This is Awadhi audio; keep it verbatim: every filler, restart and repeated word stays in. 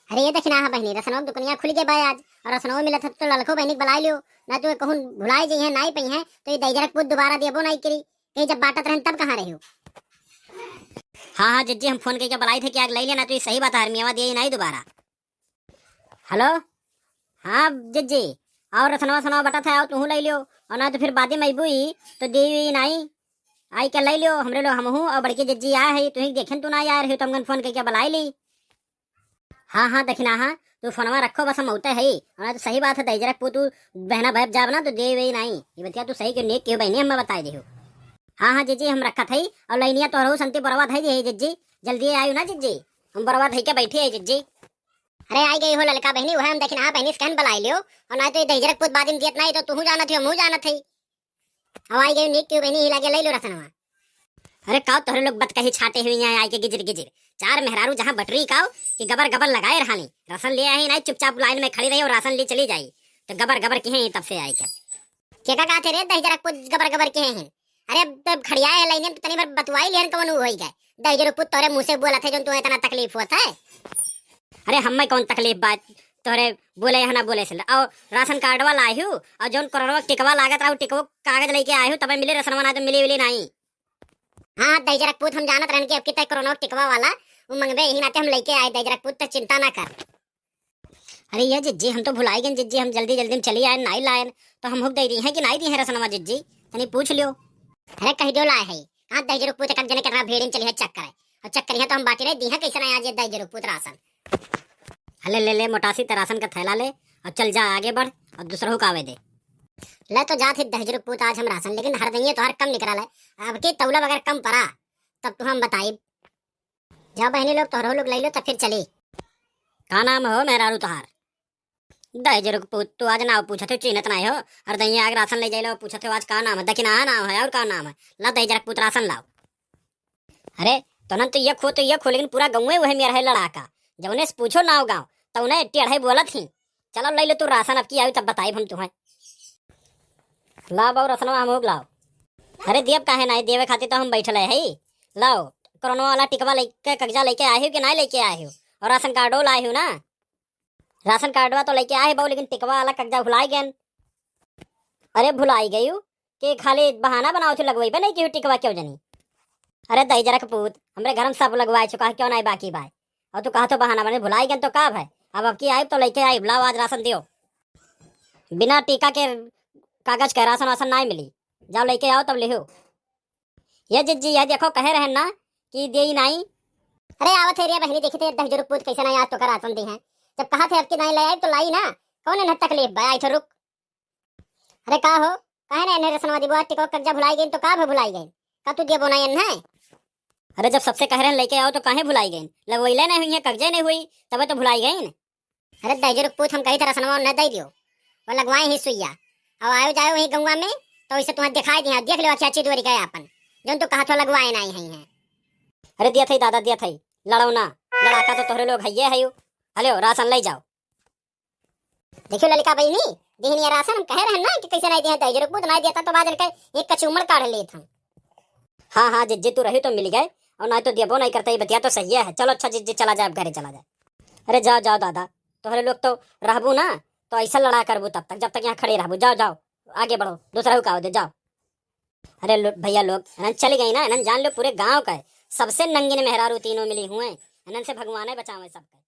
अरे ये देखी ना, हाँ बहिनी, रसनवा के दुकनिया खुल गए बा आज, और रसनवा मिलत है तो ललको बहिनी के बुलाए लियो, ना तो ये कहूँ भुलाए जइहैं, नाई पइहैं, तो ये दहिजरक पूत दोबारा देबो नाई करी, कहीं जब बाँटत रहन तब कहाँ रहियो? हाँ, हाँ, जिज्जी, हम फोन कइके बुलाइत है कि आके लइ लेना, तो ये सही बात है, हरमियावा दिए नाई दोबारा। हेलो, हाँ जिज्जी, और रसनवा सनवा बटत है, और तुहू लइ लियो, और ना तो फिर बादे में अइबू ही, तो देई नाई, आइके लइ लियो, हमरे लोग हमहू और बड़की जिज्जी आए है, तुही देखेन तू ना आए रहियो, तो हमकन फोन कइके बुलाए ली। हाँ, हाँ, दखिना, हाँ, तू फोनवा रखो, बस हम औते हई। और ना तो सही बात है, दहिजरक पूत तू बहना भैब जाब ना, तो देवे ही नाई। ये बतिया तू सही के नेक के बहनी हमें बताए देहो। हाँ, हाँ, जिज्जी, हम रखत हई, और लइनिया तोहरहू संती बोरवा धई दे, जिज्जी, जल्दी आयु ना, जिज्जी, हम बोरवा धई के बैठे है, जिज्जी। अरे, आई गई हो ललका बहनी, वह हम दखिना बहनी से कहन बुलाए लियो, और ना तो ये दहिजरक पूत बादिम दियत नाई, तो तुहू जानत ही, हमहू जानत हई। अब आई गई नीक के बहनी, ही लागे लइ लो रसनवा। अरे काव तोहरे लोग बतकही छाटे हुई यहाँ आइके गिजिर गिजिर। चार मेहरारू जहाँ बटरी काव कि गबर गबर लगाए रहानी। राशन ले आई नाई, चुपचाप लाइन में खड़ी रही और राशन ले चली जाई। तो गबर गबर किहे तब से आइके। के का कहते रे दहिजरक पूत गबर गबर किहे हैं? अरे अब तो खड़ियाए है लाइन में, तो तनी भर बतवाई लिहन कौन होई गए। दहिजरक पूत तोहरे मुँह से बोलत है जौन तुम्हें इतना तकलीफ होत है। अरे हमें कौन तकलीफ बा तोहरे बोले यहाँ ना बोले से। और राशन कार्डवा लाए हो और जौन कोरोना टिकवा लागत रहा, टिकवो कागज लइके आए हो, तबे मिले रसनवा, ना तो मिले विले नाई। हाँ, दहिजरक पूत हम जानत रहन कि अब की तय कोरोना टिकवा वाला वो मंगबे, यही नाते हम लइके आए, दहिजरक पूत तो चिंता ना कर। अरे ये जिज्जी, हम तो भुलाई गए जिज्जी, हम जल्दी जल्दी में चली आए, नाई लायन, तो हम हुक दे दी है कि नाई दी है रसनवा जिज्जी, तनी पूछ लियो। अरे कह दियो लाए है, कहाँ दहिजरक पूत एक जने कितना भीड़ में चली है चक्कर है, और चक्कर है तो हम बाटी रहे दी है कैसे ना आज ये दहिजरक पूत राशन। हले ले ले मोटासी ते राशन का थैला ले, और चल जा आगे बढ़, और दूसरा हुक आवे दे। ले तो जात ही दहिजरक पूत आज हम राशन, लेकिन हर दइये तोहर कम निकरल है, अब की तौला बगैर कम परा, तब तू हम बताई। जा बहनी लोग, तोहरो लोग लइ लो, तब फिर चली। का नाम हो मेहरारू तोहार? दहिजरक पूत, तू आज नाव पूछत हो, चिन्हत नाई हो। अरे दहिया आग राशन ले जाइलो, पूछत हो आज का नाम है? दखिना नाम है, और का नाम है? ला दहिजरक पूत राशन लाओ। अरे तोनन तो ये खो, तो ये खो, लेकिन पूरा गौवे वही मेरा है लड़ाका। जौने से पूछो नाव गाँव, तौने टेढ़े बोलत ही। चलो लइ लो तू राशन, अब की आयु तब बताइब हम तुम्हें। लाओ बाबू रसनवा हम लोग लाओ। अरे दियब काहे नाई, देवे खातिर तो हम बैठल है। लाओ, कोरोना वाला टिकवा लेके, कागजा लेके आए हो कि नाई लेके आए हो? और राशन कार्डो लाए हो ना? राशन कार्डवा तो लेके आए बाबू, लेकिन टिकवा वाला कागजा भुलाई गए। अरे भुलाई गयू कि खाली बहाना बनाओ थे, लगवाई पे नहीं कि टिकवा क्यों जनी। अरे दहिजरक पूत, हमरे घर में सब लगवाए चुका है, क्यों नहीं बाकी बाय? और तू कहा तो बहाना बने भुलाई गए तो का भाई, अब अब की आइब तो लेके आइब, लाओ आज राशन दियो। बिना टीका के कागज के राशन वासन नहीं मिली, जाओ लेके आओ तब लिहो। ये जिज्जी, ये देखो, कहे रहन ना कि देई नाई। अरे आवत है रे बहनी, देखी थे दहिजरक पूत कैसे ना आज तोका राशन दी है। जब कहा थे अब की नाई ले आई तो लाई ना, कौन इन्हें तकलीफ बा, आई तो रुक। अरे का हो, काहे ना इन्हें रसनवा दिबो, आज टिकवा कागजा भुलाई गई तो का भा भुलाई गई, का तू दिया बोना इन्हें? अरे जब सबसे कह रहन लेके आओ तो काहे भुलाई गई, लगवैले नहीं हुई है, कागजे नहीं हुई, तबे तो भुलाई गई। अरे दहिजरक पूत, हम कही थे रसनवा न दे दियो, वो लगवाए ही सुइया। अब आयो जायो वही गौवा में, तो इसे तुम्हें दिखाई दिया, देख लो अच्छी अच्छी डोरी गए आपन, जौन तू कहा थो लगवाए नहीं है। अरे दिया थे दादा, दिया थे, लड़ो ना, लड़ाका तो तोहरे लोग है ये है यू। हलो राशन ले जाओ। देखियो ललिका बहिनी, दिहनिया राशन हम कहे रहन ना कि कैसे नहीं दिया, दहिजरक पूत नहीं देता तो बाजन के एक कचूमड़ काढ़ लेत हम। हाँ हाँ जिज्जी, तू रही तो मिल गए, और नहीं तो देबो नहीं करते, ये बतिया तो सही है। चलो अच्छा जिज्जी, चला जाए, अब घरे चला जाए। अरे जाओ जाओ दादा, तोहरे लोग तो रहबू ना, तो ऐसा लड़ा करबू तब तक, जब तक यहाँ खड़े रहबू। जाओ जाओ, आगे बढ़ो, दूसरा हुक आवे दे, जाओ। अरे लो, भैया लोग, इन्हन चली गई ना, इन्हन जान लो पूरे गांव का है, सबसे नंगिन मेहरारू तीनों मिली हुए, इन्हन से भगवान है बचावे सबका।